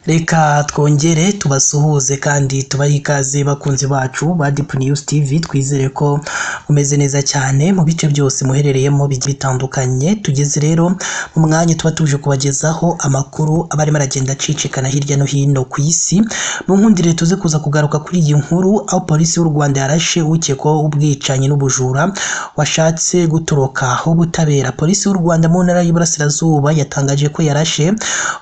Reka twongere tubasuhuze kandi tubahe ikaze bakunzi bacu ba Deep News TV. Twizere ko mumeze neza cyane mu bice byose muherereyemo bigiye bitandukanye. Tugeze rero mu mwanya tuba tuje kubagezaho amakuru aba arimo aragenda acicikana hirya no hino ku isi. Mu nkundire tuze kuza kugaruka kuri iyi nkuru aho polisi y'u Rwanda yarashe ukekwaho ubwicanyi n'ubujura washatse gutoroka ubutabera. Polisi y'u Rwanda mu ntara y'Iburasirazuba yatangaje ko yarashe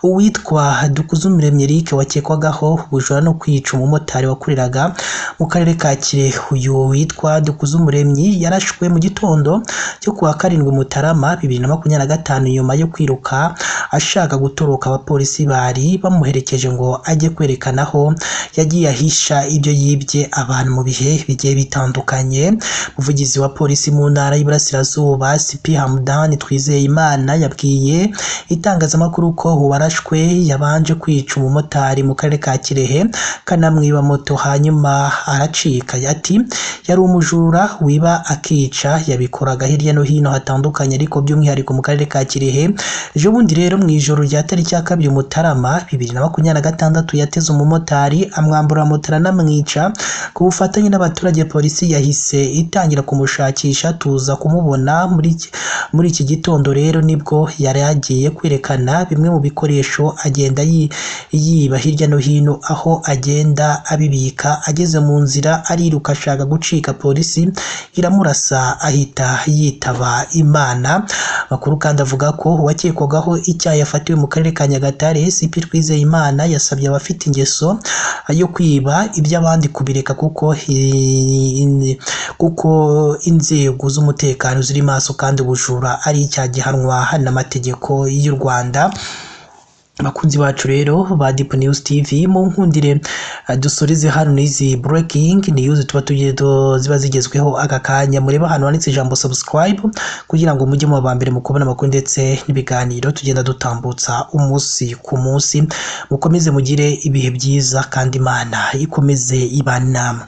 uwitwa Dukuzumuremyi Eric wakekwagaho ubujura no kwica umumotari wakoreraga mu karere ka Kirehe. Uyu witwa Dukuzumuremyi yarashwe mu gitondo cyo kuwa 7 Mutarama 2025 nyuma yo kwiruka ashaka gutoroka abapolisi bari bamuherekeje ngo ajye kwerekana aho yagiye ahisha ibyo yibye abantu mu bihe bigiye bitandukanye. Umuvugizi wa polisi mu ntara y'Iburasirazuba CP Hamdan Twizeyimana yabwiye itangazamakuru ko uwarashwe yabanje kwica umumotari mu karere ka Kirehe kanamwiba moto hanyuma aracika. Ati yari umujura wiba akica, yabikoraga hirya no hino hatandukanye ariko by'umwihariko mu karere ka Kirehe. Ejo bundi rero mu ijoro rya tariki ya 2 Mutarama 2026 yateze umumotari amwambura moto aranamwica. Ku bufatanye n'abaturage polisi yahise itangira kumushakisha tuza kumubona muri iki gitondo. Rero nibwo yari agiye kwerekana bimwe mu bikoresho agenda yiba hirya no hino aho agenda abibika. Ageze mu nzira ariruka ashaka gucika, polisi iramurasa ahita yitaba Imana. Amakuru kandi avuga ko uwakekwagaho icyaha yafatiwe mu karere ka Nyagatare. CP Twizeyimana yasabye abafite ingeso yo kwiba iby'abandi kubireka kuko inzego z'umutekano ziri maso kandi ubujura ari icyaha gihanwa n'amategeko y'u Rwanda. Abakunzi bacu rero ba Deep News TV, mu nkundire dusoreze hano n'izi breaking news tuba tugiye ziba zigezweho aka kanya. Murebe ahantu handitse ijambo subscribe kugira ngo mujye mu ba mbere mu kubona amakuru ndetse n'ibiganiro tugenda dutambutsa umunsi ku munsi. Mukomeze mugire ibihe byiza kandi Imana ikomeze ibana namwe.